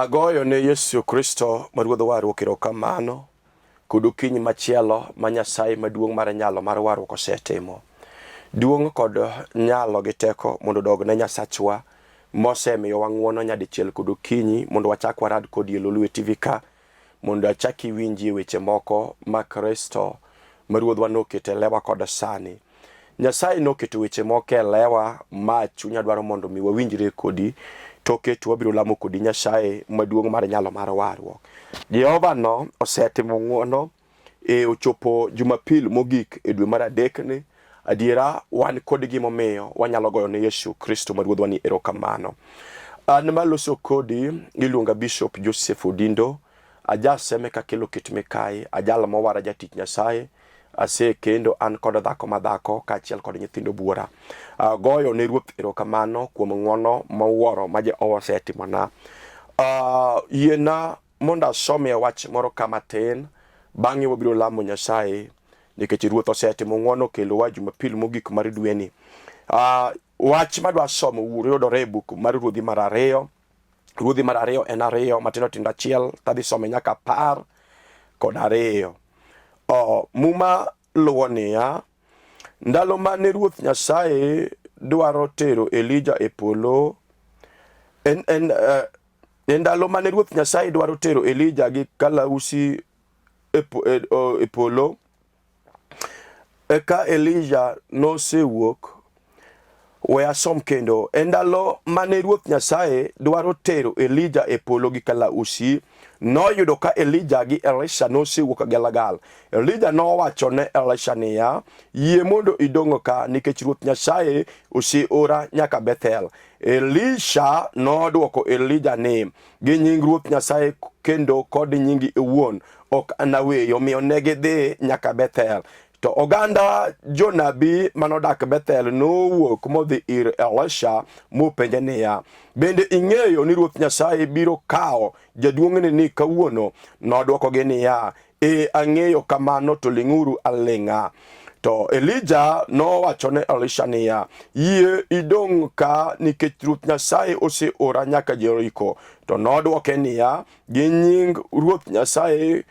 Agoyo ne Yesu Kristo ma Ruodh warruok erokamano kod okinyi machielo ma Nyasaye maduong' mar nyalo mar warruok osetimo. Duong' kod nyalo gi teko mondo odog ne Nyasachwa mosemiyowa ng'wono nyadichiel kod okinyi mondo wachak warad kodi e Lolwe TV ka mondo achak iwinjie weche moko ma Kristo ma Ruodhwa noketo e lewa kod sani. Nyasaye noketo weche moko e lewa ma chunya dwaro mondo mi wawinjre kodi. Toke to wabiro lamo kodi Nyasaye maduong' mar nyalo mar warruok. Jehova no osetimo ng'wono e ochopo Jumapil mogik e dwe mar adek ni adiera wan kod gimomiyo wanyalo goyo ne Yesu Kristo ma Ruodhwa ni erokamano. An maloso kodi iluonga Bishop Joseph Odindo, ajaseme kakelo kit mikayi, ajal mowara jatich Nyasaye, asekendo an kod dhako ma dhako kaachiel kod nyithindo buora. Agoyo ne Ruoth erokamano kuom ng'wono mowuoro ma Jehova osetimona. Yiena mondo asomie wach moro ka matin, bang'e wabiro lamo Nyasaye nikech Ruoth osetimo ng'wono kelowa Jumapil mogik mar dweni. Wach madwa somo yudore e buk mar Ruodhi mar ariyo. Ruodhi mar ariyo en ariyo matindo tindo achiel tadhi some nyaka 12. O, Muma luwo niya, ndalo mane Ruoth Nyasaye dwaro tero Elija e polo en ndalo mane Ruoth Nyasaye dwaro tero Elija gi kalausi e polo. Eka Elija nosewuok. We asom kendo. E ndalo mane Ruoth Nyasaye dwaro tero Elija e polo gi kalausi, noyudo ka Elija gi Elisha nosewuok Gilgal. Elija nowacho ne Elisha niya, Yie mondo idong' ka, nikech Ruoth Nyasaye oseora nyaka Bethel. Elisha nodwoko Elija ni, Gi nying Ruoth Nyasaye kendo kod nyingi iwuon, ok anaweyi. Omiyo ne gidhi nyaka Bethel. To oganda jonabi manodak Bethel nowuok modhi ir Elisha mopenje niya, Bende ing'eyo ni Ruoth Nyasaye biro kawo jaduong'ni ni kawuono? Nodwokogi niya, Ee, ang'eyo kamano, to ling'uru aling'a. To Elija nowacho ne Elisha niya, Yie idong' ka nikech Ruoth Nyasaye oseora nyaka Jeriko. To nodwoke niya, Gi nying Ruoth Nyasaye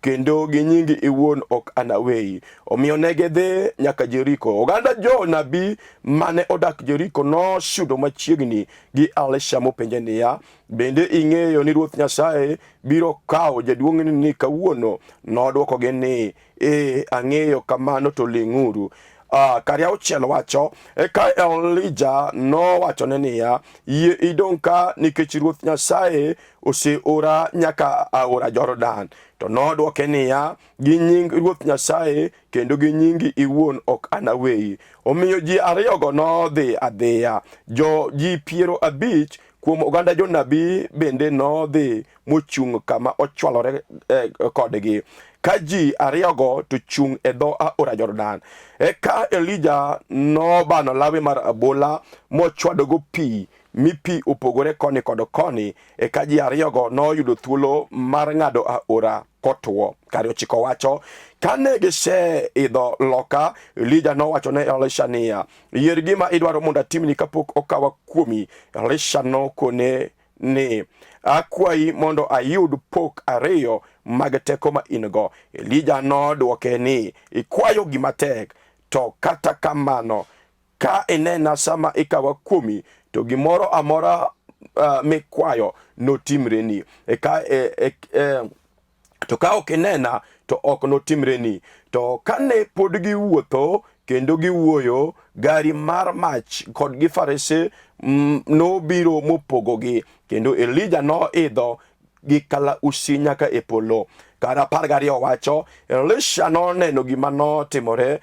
kendo gi nyingi iwuon ok anaweyi. Omiyo ne gidhi nyaka Jeriko. Oganda jonabi mane odak Jeriko nosudo machiegni gi Elisha mopenje niya, Bende ing'eyo ni Ruoth Nyasaye biro kawo jaduong'ni ni kawuono? Nodwokogi ni, Ee, ang'eyo kamano, to ling'uru. Kar auchiel wacho, eka Elija nowachone niya, Yie idong' ka nikech Ruoth Nyasaye oseora nyaka aora Jordan. To nodwoke niya, Gi nying Ruoth Nyasaye kendo gi nyingi iwuon ok anaweyi. Omiyo ji ariyogo nodhi adhiya. Jo ji 50 kuom oganda jonabi bende nodhi mochung' kama ochwalore kodgi, ka ji ariyogo to chung' e dho aora Jordan. Eka Elija nobano lawe mar abola mochwadogo pi, mi pi opogore koni kod koni. Eka ji ariyogo noyudo thuolo mar ng'ado aora kotwo. Kar ochiko wacho, kane giseidho loka, Elija nowacho ne Elisha niya, Yier gima idwaro mondo atimni kapok okawa kuomi. Elisha nokone ni, Akwayi mondo ayud pok ariyo mag teko ma in-go. Elija nodwoke ni, Ikwayo gima tek, to kata kamano ka inena sama ikawa kuomi, to gimoro amora mikwayo notimreni. To ka ok inena to ok notimreni. To kane pod giwuotho kendo giwuoyo, gari mar mach kod gi farese nobiro mopogogi, kendo Elija noidho gi kalausi nyaka e polo. Kar 12 wacho, Elisha noneno gima notimore,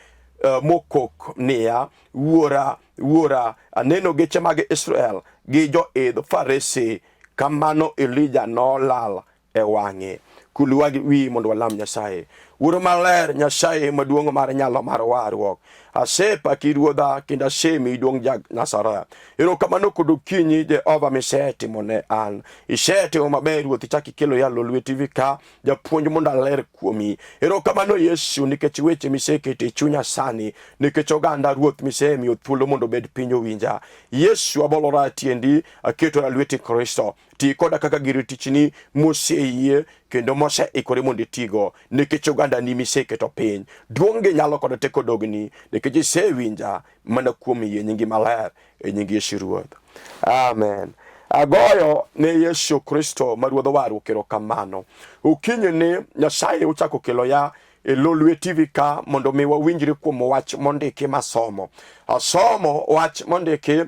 mokok niya, Wuora, wuora, aneno geche mag Israel gi joidh farese. Kamano Elija nolal e wang'e. Kul wiyi mondo walam Nyasaye. Wuoro maler, Nyasaye maduong' mar nyalo mar warruok. Asepaki Ruodha kendo asemiyi duong' ja Nazareth. Erokamano kod okinyi Jehova misetimo ne an. Isetimo maber Ruoth ichak ikelo yalo lweti TV ka japuonj mondo aler kuomi. Erokamano Yesu nikech weche miseketo e chunya sani, nikech oganda Ruoth misemiyo thuolo mondo obed piny owinja. Yesu abolora e tiendi, aketora lweti Kristo. Ti koda kaka gir tichni moseyie kendo moseikore mondo itigo nikech ogandani miseketo piny. Duong' gi nyalo kod teko dogni nikech isewinja mana kuom yie nyingi maler e nying Yesu Ruoth. Amen. Agoyo ne Yesu Kristo ma Ruodh warruok erokamano. Okinyi ni Nyasaye ochako kelo ya e Lolwe TV ka mondo mi wawinjre kuom wach mondiki masomo. Asomo wach mondiki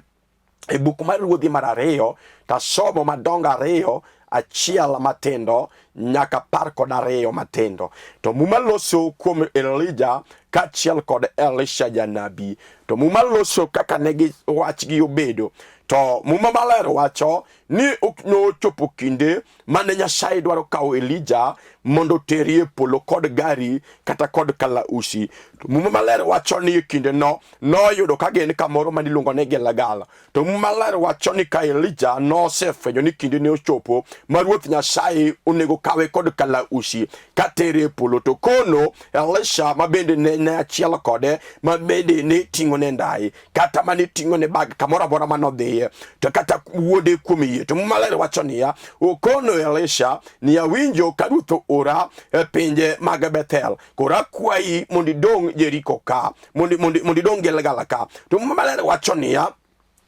e buk mar Ruodhi mar ariyo to asomo madongo ariyo achiel matindo nyaka 12 matindo. To Muma loso kuom Elija kaachiel kod Elisha janabi. To Muma loso kaka ne gi wachgi obedo. To Muma maler wacho ni nochopo kinde mane Nyasaye dwaro kawo Elija mondo oteri e polo kod gari kata kod kalausi. To Muma maler wacho ni e kindeno noyudo ka gin kamoro mane iluongo ni Gilgal. To Muma maler wacho ni ka Elija nosefwenyo ni kinde ne ochopo ma Ruoth Nyasaye onego kawe kod kalausi ka tere e polo, to kono Elisha ma bende ne achiel kode ma bende ne ting'one ndayi kata mane ting'one bag kamoro amora mane odhiye to kata wuode kuom yie. To Muma maler wacho niya, okono Elisha ni awinjo ka Ruoth oora e pinje mag Bethel, koro akwayi mondo idong' Jeriko ka, mondo idong' Gilgal ka. To Muma maler wacho niya,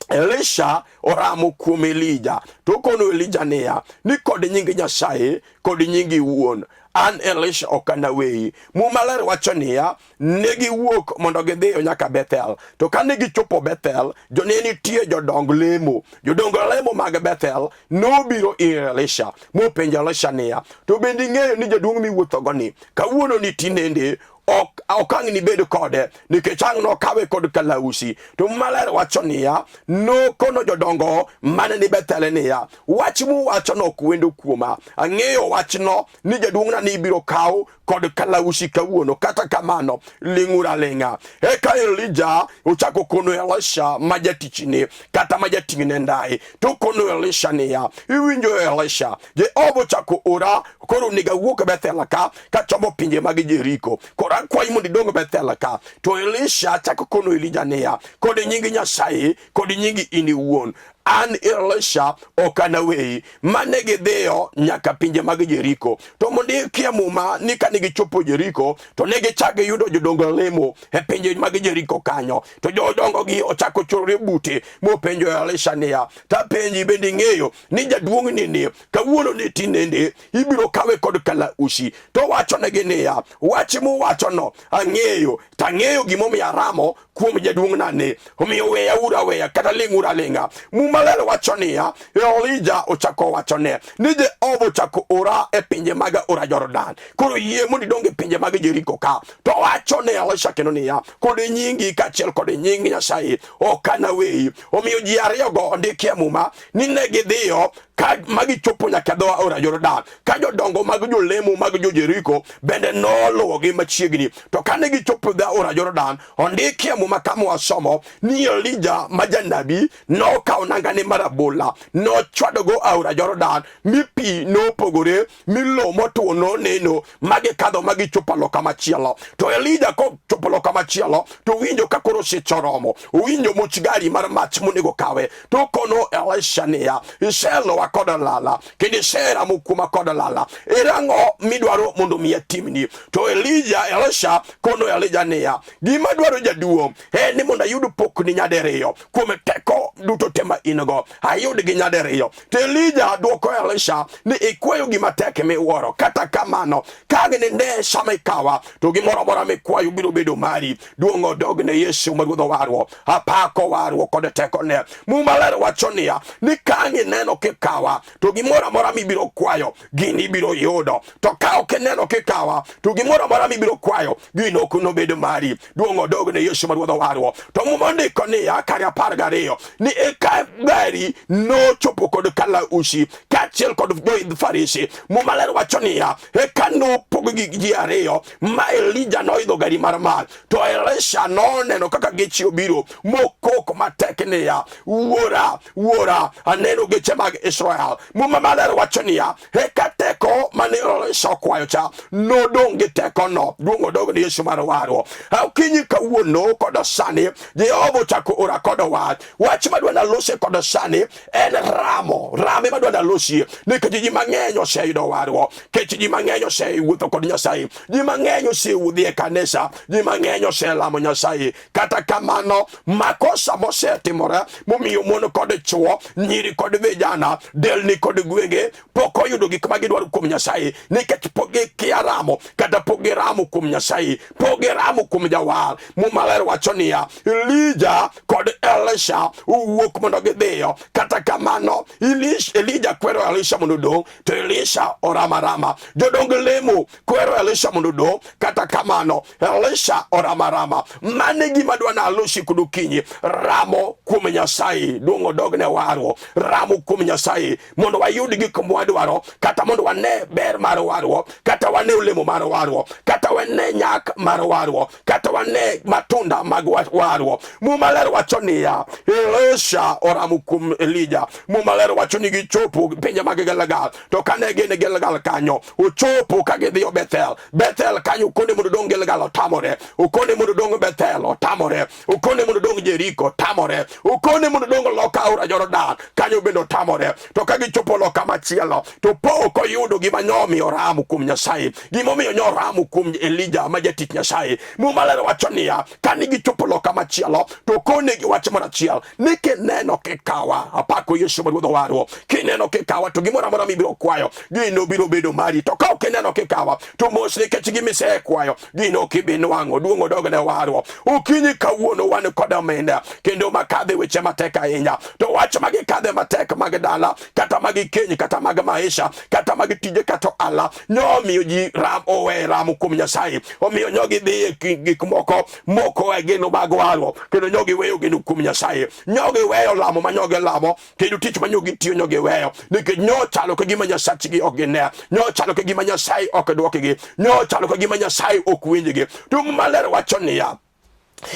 Elisha oramo kuom Elija to okono Elija niya, ni kod nying Nyasaye kod nyingi wuon an Elisha ok anaweyi. Muma ler wacho niya, ne giwuok mondo gidhiyo nyaka Bethel. To kane gichopo Bethel, jo ne nitie jodong lemo. Jodong lemo mag Bethel nobiro ir Elisha mopenjo Elisha niya, to bende ing'eyo ni jaduong' miwuothogo ni kawuono ni tinende ok ang' nibed kode nikech ang' nokawe kod kalausi. To maler wacho niya, nokono jodongo mane ni Bethel niya, wach muwachono ok wendo kuoma. Ang'eyo wachno ni jaduong'na ni ibiro kaw kod kalausi kawuono. Kata kamano, ling'uru aling'a. Eka Elija ochako kono Elisha ma jatichne kata ma jating'ne ndaye, to kono Elisha niya, iwinjo Elisha, Jehova ochako ora, koro onego awuok Bethel ka kachomo pinje mag Jeriko. Koro akwayi mondo idong Bethel ka. To Elisha chako kono Elija niya, kod nying Nyasaye, kod nyingi in iwuon, an Elisha ok anaweyi. Mane gidhiyo nyaka pinje mag Jeriko. To mondo ikie Muma ni kane gichopo Jeriko, to ne gichako giyudo jodong lemo e pinje mag Jeriko kanyo. To jodongo gi ochako chorore bute mopenjo Elisha niya, tapenji bende ing'eyo ni jaduong'ni ni kawuono ni tinende ibiro kawe kod kalausi. To wachonegi niya, wach muwachono ang'eyo, to ang'eyo gimomiyo aramo kuom jaduong'na ni, omiyo weya uru aweya kata ling'uru aling'a. Muma ler wacho niya, Elija ochako wachone ni Jehova ochako ora e pinje mag aora Jordan, koro yie mondo idong e pinje mag Jeriko ka. To wacho ne Elisha kendo niya, kod nyingi kaachiel kod nying Nyasaye ok anaweyi. Omiyo ji ariyogo ondiki e Muma ni ne gidhiyo ka ma gichopo nyaka dho aora Jordan, ka jodongo mag jolemo mag jo-Jeriko bende noluwogi machiegni. To kane gichopo dho aora Jordan, ondiki e Muma kama wasomo ni Elija ma janabi nokawo nangane mar abola nochwadogo aora Jordan mi pi nopogore mi lowo motwo noneno ma gikadho ma gichopo loka machielo. To Elija kochopo loka machielo to owinjo ka koro seche oromo, owinjo much gari mar mach monego kawe, to kono Elisha niya, iselowa kod lala kendo iseramo kuoma kod lala, erang'o midwaro mondo mi atimni? To Elija Elisha kono Elija niya, gima dwaro jaduong' en ni mondo ayud pokni nyadiriyo kuom teko duto te ma in go, ayudgi nyadiriyo. To Elija dwoko Elisha ni ikwayo gima tek miwuoro, kata kamano ka ne sama ikawa to gimoro amora mikwayo biro bedo mari. Duong' odog ne Yesu ma Ruodh warruok, apako warruok kod tekone. Muma ler wacho niya ni ka ang' ineno kikawa to gimoro amora mibiro kwayo gini ibiro yudo. To ka ok ineno kikawa, to gimoro amora mibiro kwayo, gino ok nobed mari. Duong' odog ne Yesu ma Ruodh owarruok. To Muma ondiko niya, kare 12, ni eka gari nochopo kod kalausi kaachiel kod joidh farese. Muma ler wacho niya, eka nopog-gi ji ariyo, ma Elija noidho gari mar mach, to Elisha noneno kaka geche obiro, mokok matek niya, Wuora, Wuora, aneno geche mag Israel. Muma maler wacho niya, eka teko mane Elisha okwayo cha nodong' gi tekono. Duong' odog ne Yesu mar warruok. Okinyi kawuono kod sani, Jehova ochako ora kod wach. Wach madwa nalose kod sani en ramo. Rame madwa nalosie nikech ji mang'eny oseyudo warruok, nikech ji mang'eny osewuotho kod Nyasaye, ji mang'eny osewuodhi e kanisa, ji mang'eny oselamo Nyasaye. Kata kamano, makosa mosetimore momiyo mon kod chwo, nyiri kod vijana, delni kod gwenge pok oyudo gik ma gidwaro kuom Nyasaye nikech pok gikia ramo kata pok giramo kuom Nyasaye, pok giramo kuom Jawar. Muma ler wacho niya, Elija kod Elisha owuok mondo gidhiyo. Kata kamano, Elija kwero Elisha mondo odong', to Elisha orama rama. Jodong lemo kwero Elisha mondo odong', kata kamano Elisha orama rama. Mano e gima dwa nalosi kod okinyi, ramo kuom Nyasaye. Duong' odog ne warruok, ramo kuom Nyasaye mondo wayud gik mwadwaro, kata mondo wane ber mar warruok, kata wane olemo mar warruok, kata wane nyak mar warruok, kata wane matunda mag warruok. Muma ler wacho niya, Elisha oramo kuom Elija. Muma ler wacho ni gichopo pinje mag Gilgal, to kane gin Gilgal kanyo, ochopo ka gidhiyo Bethel. Bethel kanyo okone mondo odong' Gilgal, otamore. Okone mondo odong' Bethel, otamore. Okone mondo odong' Jeriko, otamore. Okone mondo odong' loka aora Jordan, kanyo bende otamore. To ka gichopo loka machielo, to pok oyudo gima nyomiyo oramo kuom Nyasaye, gimomiyo nyo oramo kuom Elija ma jatich Nyasaye. Muma ler wacho niya, kane gichopo loka machielo, to okonegi wach moro achiel ni kineno kikawa, apako Yesu ma Ruodh owarruok, kineno kikawa to gimoro amora mibiro kwayo gino biro bedo mari, to ka ok ineno kikawa to mos nikech gima isekwayo gino ok ibi nwang'o. Duong' odog ne warruok. Okinyi kawuono wan kod omenda kendo makadhe weche matek ahinya, to wach ma gikadhe matek mag dala kata mag keny kata mag maisha kata mag tije kata ohala nyo omiyo ji ram owe ramo kuom Nyasaye, omiyo nyo gidhi e gik moko moko e geno mag warruok, kendo nyo giweyo geno kuom Nyasaye, nyo giweyo lamo ma nyo gilamo, kendo tich ma nyo gitiyo nyo giweyo, nikech nyo chalo ka gima Nyasachgi ok gine, nyo chalo ka gima Nyasaye ok dwokgi, nyo chalo ka gima Nyasaye ok winjgi. To Muma ler wacho niya,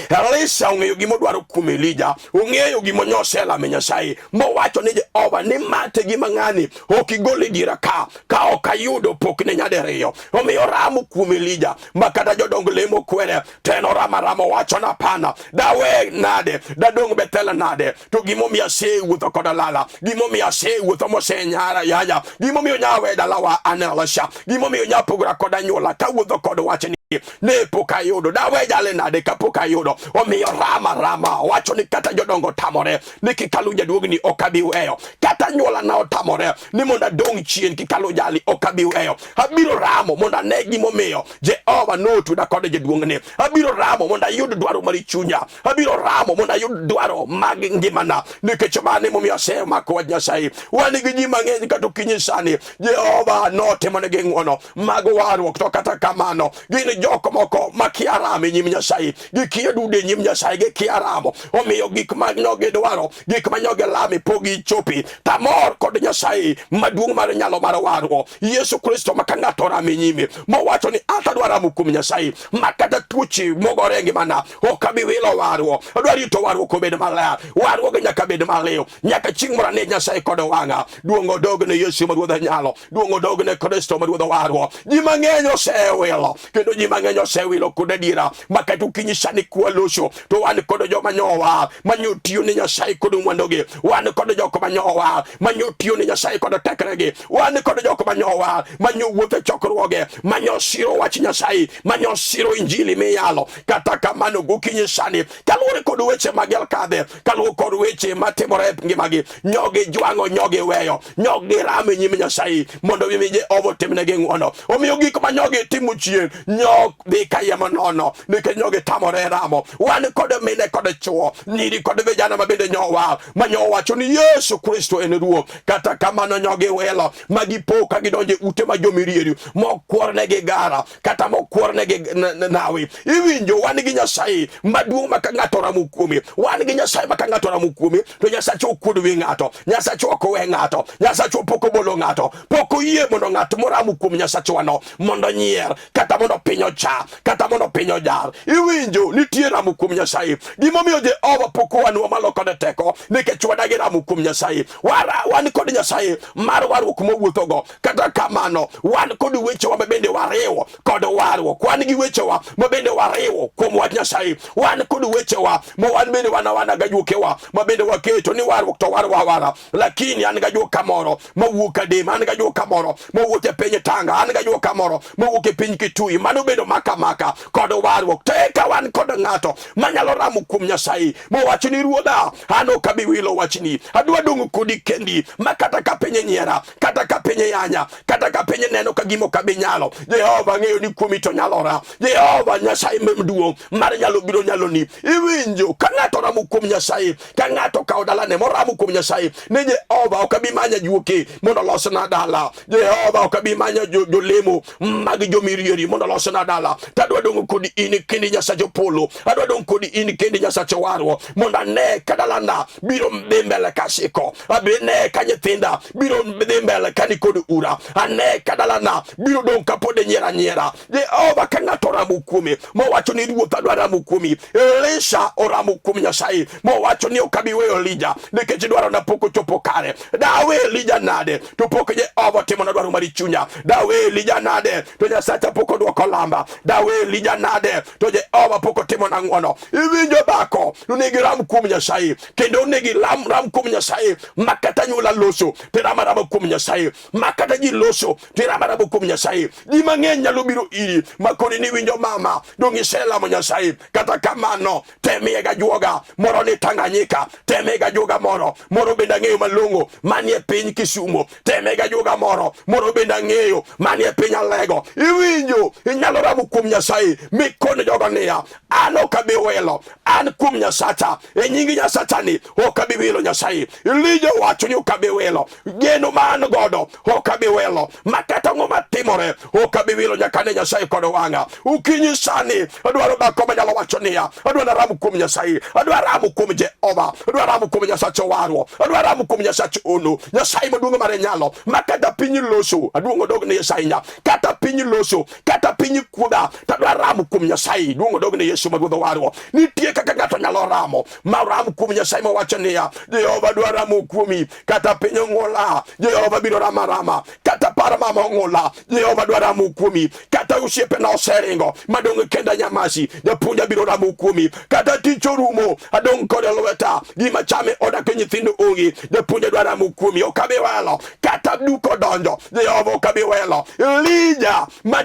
Elisha ong'eyo gima odwaro kuom Elija, ong'eyo gima nyoselamo e Nyasaye, mowacho ni Jehova ni mate gima ng'ani ok igol e diera ka, ka ok ayudo pokne nyadiriyo. Omiyo ramo kuom Elija, ma kata jodong lemo kwere, to en oramo arama, owacho na hapana, dawe nade, dadong' Bethel nade, to gimomiyo asewuotho kod alala, gimomiyo asewuotho mosenyara yanya, gimomiyo nyawe dalawa an Elisha, gimomiyo nyapogora kod anyuola kawuotho kod wachni ne pok ayudo, dawe jale nade kapok ayudo. Omiyo rama rama, owacho ni kata jodongo otamore ni kikalu jaduogni ok abi weyo, kata anyuola na otamore ni mondo adong' chien kikalu jali ok abi weyo, abiro ramo mondo ane gimomiyo Jehova notuda kod jaduong'ni, abiro ramo mondo ayud dwaro mar chunya, abiro ramo mondo ayud dwaro mag ngimana, nikech mano emomiyo asemako wach Nyasaye. Wan gi ji mang'eny kata okinyi sani Jehova notimonegi ng'wono mag warruok, to kata kamano gin jok moko makia ramo e nyim Nyasaye, gikia dudo e nyim Nyasaye, gikia ramo. Omiyo gik ma nogidwaro, gik ma nogilami pok gichopi. Tamor kod Nyasaye maduong' mar nyalo mar warruok, Yesu Kristo, ma ka ng'ato oramo e nyime mowacho ni ata adwa ramo kuom Nyasaye, ma kata tuoche mogore e ngimana ok abi wilo warruok, adwa rito warruok obed maler, warruok nyaka bed maliw, nyaka chieng' moro ane Nyasaye kod wang'a. Duong' odog ne Yesu ma Ruodh nyalo, duong' odog ne Kristo ma Ruodh warruok. Ji mang'eny osewilo, kendo ji mang'eny osewilo kod adiera, ma kata okinyi sani kwaloso to wan kod joma nyowa manyo tiyo ne Nyasaye kod mwandugi, wan kod jok manyowa manyo tiyo ne Nyasaye kod tekregi, wan kod jok manyowa manyo wuotho e chokruoge, manyo siro wach Nyasaye, manyo siro injili miyalo. Kata kamano gokinyi sani, kaluwore kod weche mag Elkadhe, kaluwore kod weche matimore e ngimagi, nyogi jwang'o, nyogi weyo, nyogi ramo e nyim Nyasaye mondo mi Jehova otimnegi ng'wono. Omiyo gik ma nyogi timo chien nyo Nyo dhi kayiem nono nikech nyo gitamore ramo. Wan kod mine kod chwo, nyiri kod vijana ma bende nyowar, ma nyowacho ni Yesu Kristo en Ruoth. Kata kamano nyo giwilo ma gipo ka gidonjo e ute ma jomirieri mokuornegi gara kata mokuornegi nawi. Iwinjo, wan gi Nyasaye maduong' ma ka ng'ato oramo kuome, wan gi Nyasaye ma ka ng'ato oramo kuome to Nyasache ok kuod wi ng'ato, Nyasache ok owe ng'ato, Nyasache pok obolo ng'ato, pok oyie mondo ng'at moramo kuom Nyasachwano mondo onyier, kata mondo piny ocha, kata mondo piny ojar. Iwinjo, nitie ramo kuom Nyasaye. Gimomiyo Jehova pok owanwa malo kod teko, nikech wadagi ramo kuom Nyasaye. Wan kod Nyasaye mar warruok mowuothogo. Kata kamano, wan kod wechewa ma bende wariwo kod warruok. Wan gi wechewa ma bende wariwo kuom wach Nyasaye. Wan kod wechewa ma wan bende wan awana gajuokewa ma bende waketo ni warruok to warwa awara. Lakini an gajuok kamoro mawuok Kadema, an gajuok kamoro mawuok e piny Tanga, an gajuok kamoro mawuok e piny Kitui. Mano bedo maka maka kod warruok. To eka wan kod ng'ato manyalo ramo kuom Nyasaye mowacho ni Ruodha, an ok abi wilo wachni, adwa dong' kodi kendi, ma kata ka piny nyiera, kata ka piny yanya, kata ka piny neno ka gima ok abi nyalo, Jehova ng'eyo ni kuomi to nyalora. Jehova Nyasaye maduong' mar nyalo biro nyaloni. Iwinjo ka ng'ato ramo kuom Nyasaye, ka ng'ato okawo dalane moramo kuom Nyasaye ni Jehova ok abi manyo ajuoke mondo olosna dala, Jehova ok abi manyo jolemo mag jomirieri mondo olosna dala, to adwa dong' kodi in kendi Nyasach polo, adwa dong' kodi in kendi Nyasach warruok, mondo ane ka dalana biro dhi mbele kasiko, abi ne ka nyithinda biro dhi mbele ka ni kod ura, ane ka dalana biro dong' kapod nyiera nyiera. Jehova ka ng'ato oramo kuome mowacho ni Ruoth adwa ramo kuomi, Elisha oramo kuom Nyasaye mowacho ni ok abi weyo Elija nikech dwarona pok ochopo kare. Dawe Elija nade to pok Jehova otimona dwaro mar chunya? Dawe Elija nade to Nyasacha pok odwoko lamba? Dawe Elija nade to Jehova pok otimona ng'wono? Iwinjo dhako, onego iram kuom Nyasaye kendo onego ilam ram kuom Nyasaye ma kata anyuola loso to iramo arama kuom Nyasaye, ma kata ji loso to iramo arama kuom Nyasaye. Ji mang'eny nyalo biro iri ma koni ni winjo mama, dong' iselamo Nyasaye. Kata kamano temie gajuoga moro ni Tanganyika, temie gajuoga moro moro bende ang'eyo malong'o manie piny Kisumo, temie gajuoga moro moro bende ang'eyo manie piny Alego. Iwinjo, inyalo ramo kuom Nyasaye mikone jogo niya, an ok abi wilo, an kuom Nyasacha, e nying Nyasachani ok abi wilo Nyasaye. Elija owacho ni ok abi wilo geno ma an godo, ok abi wilo ma kata ang'o matimore, ok abi wilo nyaka ne Nyasaye kod wang'a. Okinyi sani adwaro dhako manyalo wacho niya, adwa ramo kuom Nyasaye, adwa ramo kuom Jehova, adwa ramo kuom Nyasach warruok, adwa ramo kuom Nyasach ono, Nyasaye maduong' mare nyalo, ma kata piny loso, aduong' odog ne Nyasaye nya, kata piny loso, kata piny kuodha, to adwa ramo kuom Nyasaye, duong' odog ne Yesu ma Ruodh warruok. Nitie kaka ng'ato nyalo ramo, ma ram kuom Nyasaye mawacho niya, Jehova dwa ramo kuomi, kata piny ong'ula, Jehova biro rama rama, kata par mama ong'ula, Jehova dwa ramo kuomi, kata osiepena oseringo madong' kenda nyamasi, japuonja biro ramo kuomi, kata tich orumo adong' kode lweta, gima chame oda ka nyithindo onge, japuonja dwa ramo kuomi, ok abi welo, kata duko donjo, Jehova ok abi welo. Elija ma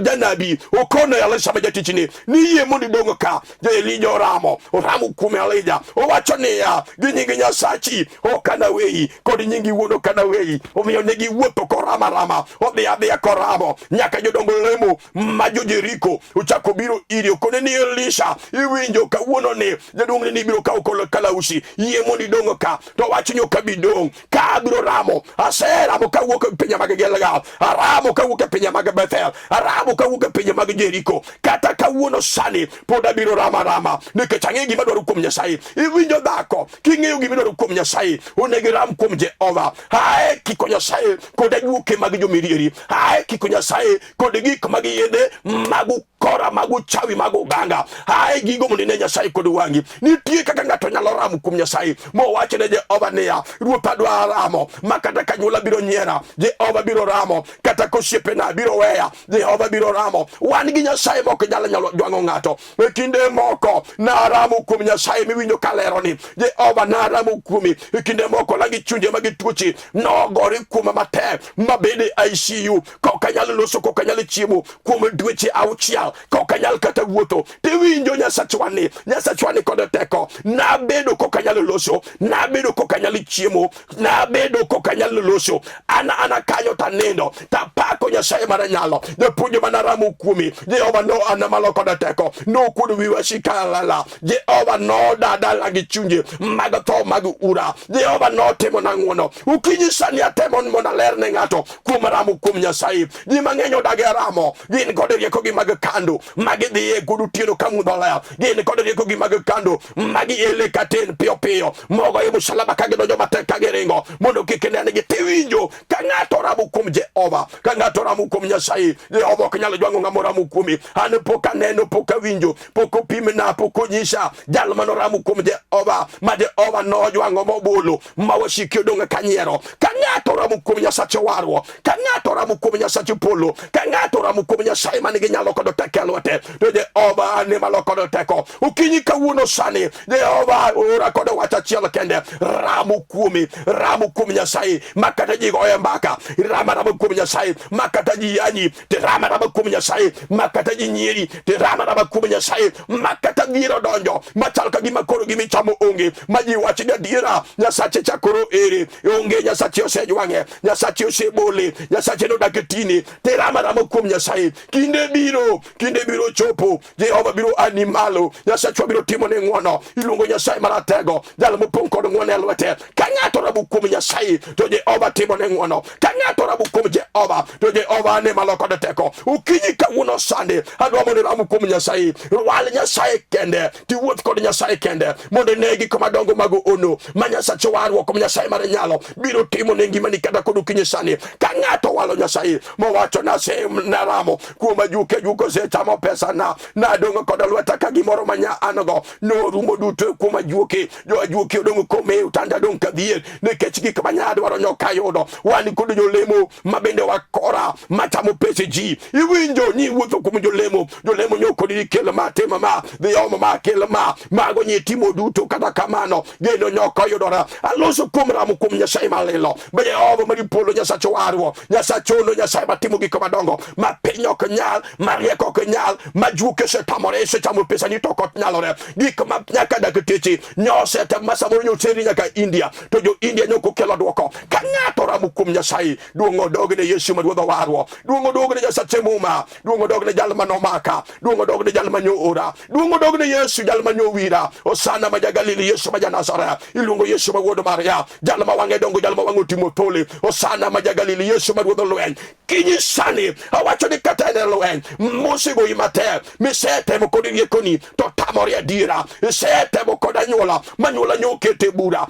janabi okono Elisha ma jatichni ni yie mondo idong' ka. Jo Elija oramo, oramo kuom Elija, owacho niya, gi nying Nyasachi ok anaweyi, kod nyingi wuon ok anaweyi. Omiyo ne giwuotho korama rama, odhi adhiya koramo, nyaka jodong lemo ma jo Jeriko ochako biro ire, okone ni Elisha, iwinjo kawuono ni jaduong'ni ni biro kawo kalausi, yie mondo idong' ka. To owacho ni ok abi dong', ka abiro ramo, aseramo kawuok e pinje mag Gilgal, aramo kawuok e pinje mag Bethel, aramo kawuok e pinje mag Jeriko, kata kawuono sani pod abiro rama rama, nikech ang'eyo gima dwaro kuom Nyasaye. Iwinjo dhako, king'eyo gima idwaro kuom Nyasaye, onego iram kuom Jehova. Ae kiko Nyasaye kod ajuoke mag jomirieri, ae kiko Nyasaye kod gik mag yedhe mag ukora, mag uchawi, mag uganga, ae gigo mondo ine Nyasaye kod wang'i. Nitie kaka ng'ato nyalo ramo kuom Nyasaye mowach ne Jehova niya, Ruoth adwa ramo ma kata ka anyuola biro nyiera, Jehova biro ramo, kata ka osiepena biro weya, Jehova biro ramo. Wan gi Nyasaye ma ok nyal nyalo jwang'o ng'ato. E kinde moko naramo kuom Nyasaye miwinjo kalero ni Jehova naramo kuomi. E kinde moko langi chunje mag tuoche nogore kuoma matek mabede ICU, kok anyal loso, kok anyal chiemo kuom dweche 6, kok anyal kata wuotho. Tiwinjo Nyasachwa ni, Nyasachwa ni kod teko. Nabedo kok anyal loso, nabedo kok anyal chiemo, nabedo kok anyal loso. An ana kanyo tanindo tapako Apako Nyasaye mar nyalo. Japuonj mana ramo kuomi. Jehova no ana malo koda teko. Nokuodo wi wasika alala. Jehova noda dala gi chunje mag tho mag ura. Jehova notimona ng'wono. Okinyi sani atemo mondo aler ne ng'ato kuom ramo kuom Nyasaye. Ji mang'eny odag e ramo. Gin kod riekogi mag kando ma gidhiye kod otieno ka mudho olewo. Gin kod riekogi mag kando ma giele katen piyo piyo mogo e musalaba ka gidonjo matek ka giringo mondo kik nengi. Tiwinjo ka ng'ato ramo kuom Jehova, ka ng'ato ramo kuom Nyasaye, Jehova ok nyal jwang'o ng'ama oramo kuomi. An pok aneno, pok awinjo, pok opimna, pok onyisa jal mane oramo kuom Jehova, ma Jehova nojwang'o mobolo, ma wasiki odong' ka nyiero. Ka ng'ato oramo kuom Nyasache warruok, ka ng'ato oramo kuom Nyasache polo, ka ng'ato oramo kuom Nyasaye man gi nyalo kod teko e lwete, to Jehova ni malo kod teko. Okinyi kawuono sani, Jehova ora kod wach achiel kende, ramo kuomi, ramo kuom Nyasaye ma kata ji goye mbaka, rama rama kuom Nyasaye ma kata ji yanyi, to rama rama kuom Nyasaye ma kata ji nyieri, to rama rama kuom Nyasaye ma kata dhier odonjo machal ka gima koro gima ichamo onge, ma ji wacho ni adiera Nyasache cha koro ere, onge, Nyasache osejwang'e, Nyasache osebole, Nyasache nodak e tini. To rama rama kuom Nyasaye, kinde biro, kinde biro chopo, Jehova biro ani malo, Nyasachwa biro timo ne ng'wono. Iluongo Nyasaye maratego, jal mopong' kod ng'wono e lwete. Ka ng'ato ramo kuom Nyasaye, to Jehova timo ne ng'wono. Ka ng'ato ramo kuom Jehova, to Jehova ne malo kod teko. Okinyi kawuono sani, adwa mondo iram kuom Nyasaye. Wal Nyasaye kende, tiwuoth kod Nyasaye kende, mondo ine gik madongo mag ono ma Nyasache warruok, ma Nyasaye mar nyalo biro timo ne ngimani kata kod okinyi sani. Ka ng'ato walo Nyasaye, mowacho naramo kuom ajuke, ajuke osechamo pesa na, nadong' kod lweta ka gimoro manya an go norumo duto kuom ajuoke. Jo ajuoke odong' komew, tanda dong' kadhier nikech gik manya dwaro nyok ayudo. Wan kod jolemo ma bende wakora machamo pese ji. Iwinjo ni wuotho kuom jolemo, jolemo nyo kodi kel ma, tim ma, dhi omo ma, kel ma, mago nyi timo duto. Kata kamano geno nyok oyudora. Aloso kuom ramo kuom Nyasaye malilo, ma Jehova mani polo, Nyasach warruok, Nyasach ono, Nyasaye matimo gik madongo ma piny ok nyal, ma rieko ok nyal, ma juke osetamore, osechamo pesa ni to ok nyalore. Gik ma nyaka dakteche nyosetem ma samoro nyoteri nyaka India, to jo India nyok okelo dwoko. Ka ng'ato ramo kuom Nyasaye, duong' odog ne Yesu ma Ruodh warruok, duong' odog ne Nyasache Muma, duong' odog ne jal manomaka, duong' odog ne jal manyo ora, duong' odog ne Yesu jal manyo wira. Osana ma ja-Galili, Yesu ma ja-Nazareth, iluongo Yesu ma wuod Maria, jal ma wang'e dongo, jal ma wang'e otimo tole. Osana ma ja-Galili, Yesu ma ruodh lweny. Kinyi sani awacho ni kata en e lweny mosegoyi matek, misetemo kod riekoni to tamore adiera, isetemo kod anyuola manyuola nyo okete bura,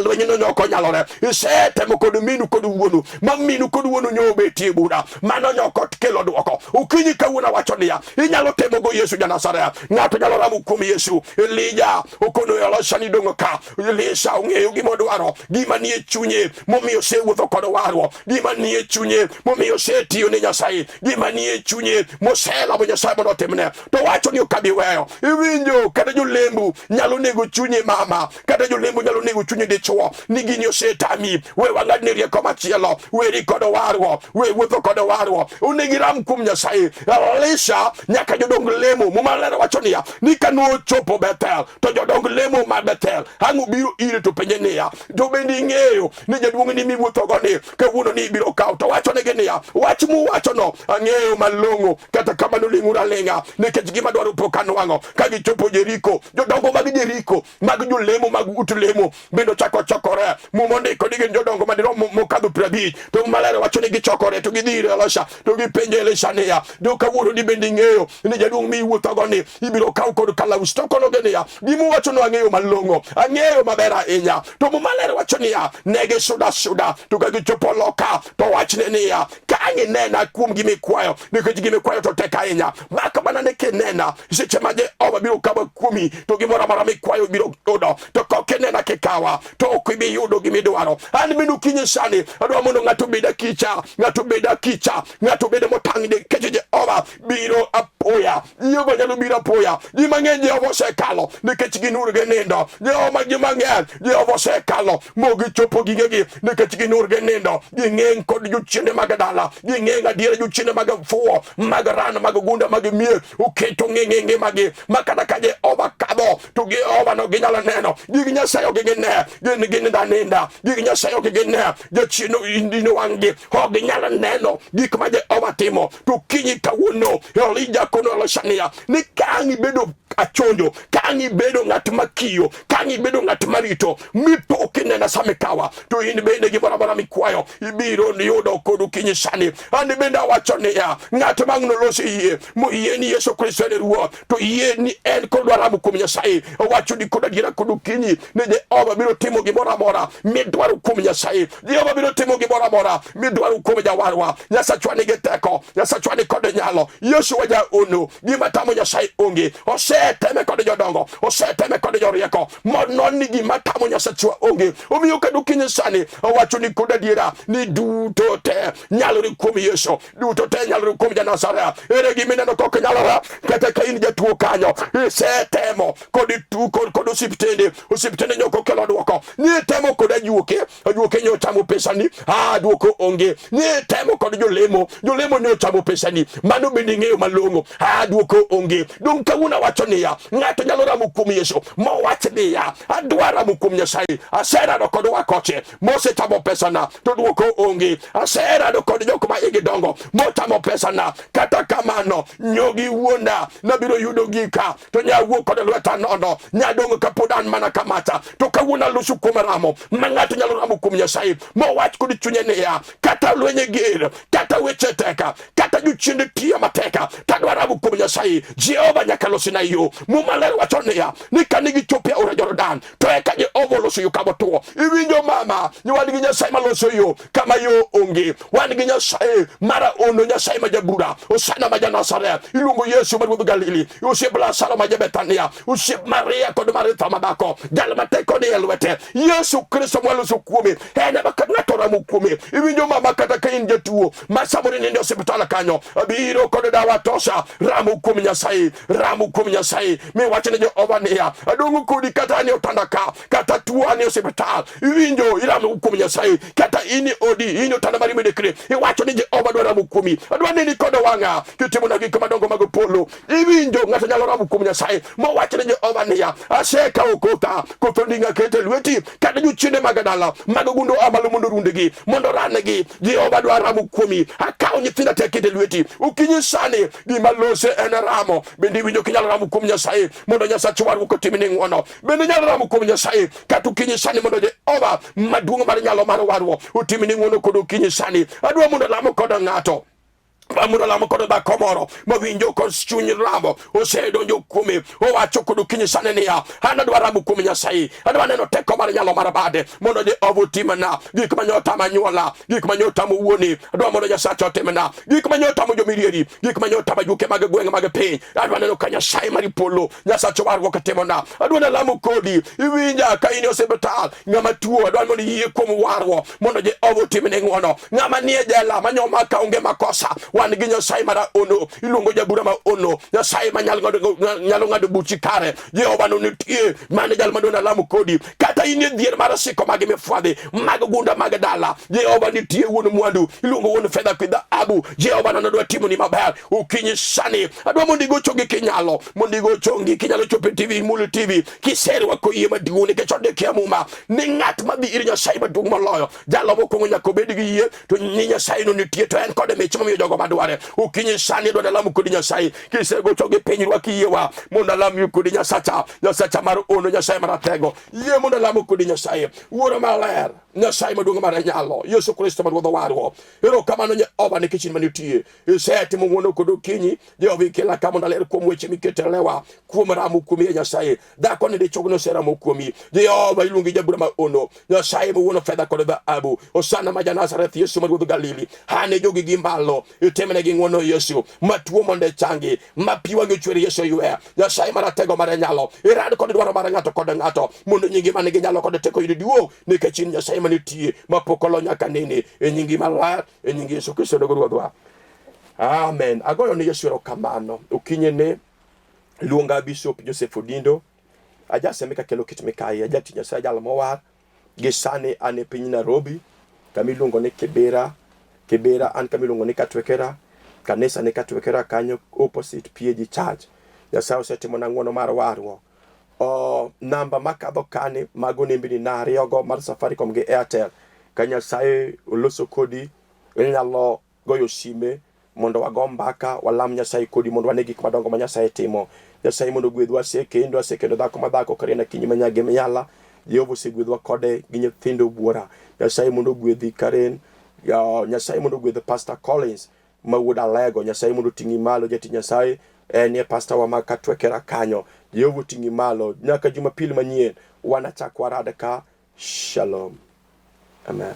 lweny no nyok onyalore, isetemo kod minu kod wuonu ma minu kod wuonu nyo obetie bura, mano nyok kelo dwoko. Okinyi kawuono awacho niya, inyalo temo go Yesu ja Nazareth. Ng'ato nyalo ramo kuom Yesu. Elija okono Elisha ni dong' ka. Elisha ong'eyo gima odwaro, gima nie chunye momiyo osewuotho kod warruok, gima nie chunye momiyo osetiyo ne Nyasaye, gima nie chunye moselamo Nyasaye mondo otimne, to wacho ni ok abi weyo. Iwinjo, kata jolembu nyalo nego chunye mama, kata jolembu nyalo nego chunye dichuo ni gini osetami, we wang'adni rieko machielo, weri kod warruok, we wuotho kod warruok. Onego iram kuom Nyasaye. Elisha nyaka jodong lemo. Muma ler wacho niya, ni ka nochopo Bethel, to jodong lemo ma Bethel ang' obiro ire to penje niya, to bende ing'eyo ni jaduong'ni miwuothogo ni kawuono ni ibiro kawo? To wachonegi niya, wach muwachono ang'eyo malong'o, kata kamano ling'uru aling'a, nikech gima dwaro pok anwang'o. Ka gichopo Jeriko, jodongo mag Jeriko, mag jolemo mag ut lemo bende ochako chokore. Muma ondiko ni gin jodongo madirom mokadho 50, to Muma ler wacho ni gichokore to gidhi ir Elisha to gipenjo Elisha niya, do kawuono ni bende ing'eyo ni jaduong' miwuothogo ni ibiro kaw kod kalausi? To konogi niya, gima uwachono ang'eyo malong'o, ang'eyo maber ahinya. To Muma ler wacho niya, ne gisuda suda, to ka gichopo loka to wachne niya, ka ang' inena kuom gima ikwayo, nikech gima ikwayo to tek ahinya, mak mana ni kinena seche ma Jehova biro kawa kuomi, to gimoro amora mikwayo biro yudo. To kok inena kikawa, to ok ibi yudo gima idwaro. An bende okinyi sani adwa mondo ng'ato obed akicha, ng'ato obed akicha, ng'ato obed motang' nikech Jehova biro apoya. Jehova nyalo biro apoya. Ji mang'eny Jehova osekalo nikech ginur gi nindo. Jehova ji mang'eny Jehova osekalo mogichopo gigegi nikech ginur gi nindo. Ging'eng' kod jochiende mag dala, ging'eng' adiera jochiende mag fuwo, mag ran, mag gunda, mag mier oketo ng'eng' e ngimagi ma kata ka Jehova kadho to Jehova no ginyalo neno. Gig Nyasaye ok gine, gin ginindo aninda. Gig Nyasaye ok gine, jachien indino wang'gi, ok ginyal neno gik ma Jehova timo. To kinyi kawuono, Elija kono Elisha niya, ni ka ang' ibedo achonjo, ka ang' ibedo ng'at makiyo, ka ang' ibedo ng'at marito, mipo kinena sama ikawa, to in bende gimoro amora mikwayo ibiro yudo kod okinyi sani. An bende awacho niya, ng'at ma ang' nolos yie, moyie ni Yesu Kristo en Ruoth, to yie ni en kod dwaro kuom Nyasaye, owacho ni kod adiera kod okinyi ni Jehova biro timo gimoro amora midwaro kuom Nyasaye. Jehova biro timo gimoro amora midwaro kuom Jawarwa. Nyasachwa nigi teko, Nyasachwa ni kod nyalo. Yesu wa jaono, gima tamo Nyasaye onge. Oseteme kod jodongo, oseteme kod jorieko, monon ni gima tamo Nyasachwa onge. Omiyo kendo okinyi sani owacho ni kod adiera ni duto te nyalore kuom Yesu, duto te nyalore kuom ja-Nazareth. Ere gima ineno ka ok nyalore? Kata ka in jatuo kanyo, isetemo kod tu kod kod osiptende, osiptende nyok okelo dwoko. Nitemo kod ajuoke, ajuoke nyo chamo pesani, ah dwoko onge. Nitemo kod jolemo, jolemo nyo chamo pesani, mano bende ing'eyo malong'o, ah dwoko onge. Dong' kawuono awacho niya, ng'ato nyalo ramo kuom Yesu, mowach niya, adwa ramo kuom Nyasaye, aserado kod wakoche, mosechamo pesana to dwoko onge. Aserado kod jok ma igi dongo mochamo pesana, kata kamano nyogi wuonda nabiro yudo gika to nyawuok kod lweta nono, nyadong' kapod an mana kamacha. To kawuono aloso kuom ramo ma ng'ato nyalo ramo kuom Nyasaye mowach kod chunye niya, kata lwenye ger, kata weche teka, kata jochiende tiyo mateka, tadwa ramo kuom Nyasaye. Jehova nyaka losina yo. Muma ler wacho niya ni kane gichopo e aora Jordan to eka Jehova oloso yo kama otwo. Iwinjo mama, ni wan gi Nyasaye maloso yo kama yo onge. Wan gi Nyasaye mara ono, Nyasaye ma jabura, Hosana ma ja-Nazareth, iluongo Yesu ma ruodh Galili, osiep Lazaro ma ja-Bethania, osiep Maria kod Maritha madhako, jal ma teko ni e lwete. Yesu Kristo mwaloso kuome, en ema ka ng'ato oramo kuome. Iwinjo mama, kata ka in jatuo ma samoro inindo e osiptal kanyo, abiro kod dawa tosha, ramo kuom Nyasaye, ramo kuom Nyasaye, miwach ne Jehova niya, adong' kodi kata an e otanda ka, kata tuo an e osiptal. Iwinjo, iramo kuom Nyasaye, kata in e odi, in e otanda mari midekre, iwacho ni Jehova dwa ramo kuomi, adwa neni kod wang'a kitimona gik madongo mag polo. Iwinjo, ng'ato nyalo ramo kuom Nyasaye mowach ne Jehova niya, asekawo kotha, koth onding'a aketo e lweti, kata jochiende mag dala mag gundo a malo mondo orundgi, mondo ranegi. Jehova dwa ramo kuomi, akawo nyithinda te aketo e lweti. Okinyi sani gima lose en ramo. Bende iwinjo kinyalo ramo kuom Nyasaye mondo Nyasach warruok otimni ng'wono? Bende inyalo ramo kuom Nyasaye kata okinyi sani mondo Jehova maduong' mar nyalo mar warruok otimni ng'wono kod okinyi sani? Adwa mondo alamo kod ng'ato mondo lamo kod dhako moro mawinjo kod chuny ramo osedonjo kuome, owacho kod okinyi sani niya, an adwa ramo kuom Nyasaye, adwa neno teko mar nyalo mar bade mondo Jehova otimna gik ma nyotamo anyuola, gik ma nyotamo wuoni, adwa mondo Nyasacha otimna gik ma nyotamo jomirieri, gik ma nyotamo ajuoke mag gweng' mag piny, adwa neno ka Nyasaye mar polo, Nyasach warruok timona. Adwa nalamo kodi, iwinja ka in e osiptal, ng'ama tuo, adwa mondo iyie kuom warruok mondo Jehova otimne ng'wono. Ng'ama nie jela manyoma ka onge makosa, wan gi Nyasaye mar ono, iluongo jabura ma ono, Nyasaye ma nyalo ng'ado buchi kare. Jehova no nitie, mano jal madwa nalamo kodi. Kata in e dhier mar siko mag mifwadhi mag gunda mag dala, Jehova nitie, wuon mwandu, iluongo wuon fedha kod dhahabu. Jehova no nodwa timoni maber okinyi sani. Adwa mondo igo chongi kinyalo, mondo igo chongi kinyalo chopo e TV, imul TV, kiserwa koyie maduong', nikech ondiki e Muma ni ng'at madhi ir Nyasaye maduong' moloyo, jalo mokwongo nyaka obed gi yie to ni Nyasaye no nitie, to en kod mich momiyo jogo madware. Okinyi sani adwa nalamo kodi Nyasaye, kisego chongi piny, rwak yiewa mondo alam kodi Nyasacha, Nyasacha mar ono, Nyasaye maratego. Yie mondo alamo kodi Nyasaye, Wuoro maler, Nyasaye maduong' mar nyalo, Yesu Kristo ma Ruodh warruok. Erokamano Jehova nikech in manitie. Isetimo ng'wono kod okinyi. Jehova ikela ka mondo aler kuom weche miketo e lewa, kuom ramo kuomi e Nyasaye. Dhako ni dichwo noseramo kuomi. Jehova iluongi jabura ma ono, Nyasaye ma wuon fedha kod dhahabu. Hosana ma ja-Nazareth, Yesu ma Ruodh Galili. Hane jogi gi mbalo, itimnegi ng'wono Yesu. Matuo mondo ichangi, ma pi wang'i ochwer Yesu ywe. Nyasaye maratego mar nyalo, irad kod dwaro mar ng'ato kod ng'ato, mondo nyingi man gi nyalo kod teko yud duong', nikech in Nyasaye manitie mapok olo nyaka nene. E nyingi maler, e nying Yesu Kristo nogo Ruodhwa. Amen. Agoyo ne Yesu erokamano. Okinyi ni luonga Bishop Joseph Odindo. Ajaseme kakelo kit mikayi, ajatich Nyasaye jal mowar. Gi sani an e piny Nairobi, kama iluongo ni Kibera. Kibera an kama iluongo ni Katwekera. Kanisa ni Katwekera kanyo opposite PAG Church. Nyasaye osetimona ng'wono mar warruok. O, namba makadho kani mago nembni na ariyogo mar Safaricom gi Airtel. Ka Nyasaye oloso kodi, inyalo goyo sime mondo wago mbaka, walam Nyasaye kodi mondo wane gik madongo ma Nyasaye timo. Nyasaye mondo ogwedhwa, asekendo, asekendo dhako ma dhako Karen Akinyi ma nyagi Miala. Jehova osegwedhwa kode gi nyithindo buora. Nyasaye mondo ogwedhi Karen. Nyasaye mondo ogwedh Pastor Collins ma wuod Alego. Nyasaye mondo oting'i malo jatich Nyasaye. En e pastor wa ma Katwekera kanyo. Jehova oting'i malo. Nyaka Jumapil manyien wanachak warad ka. Shalom. Amen.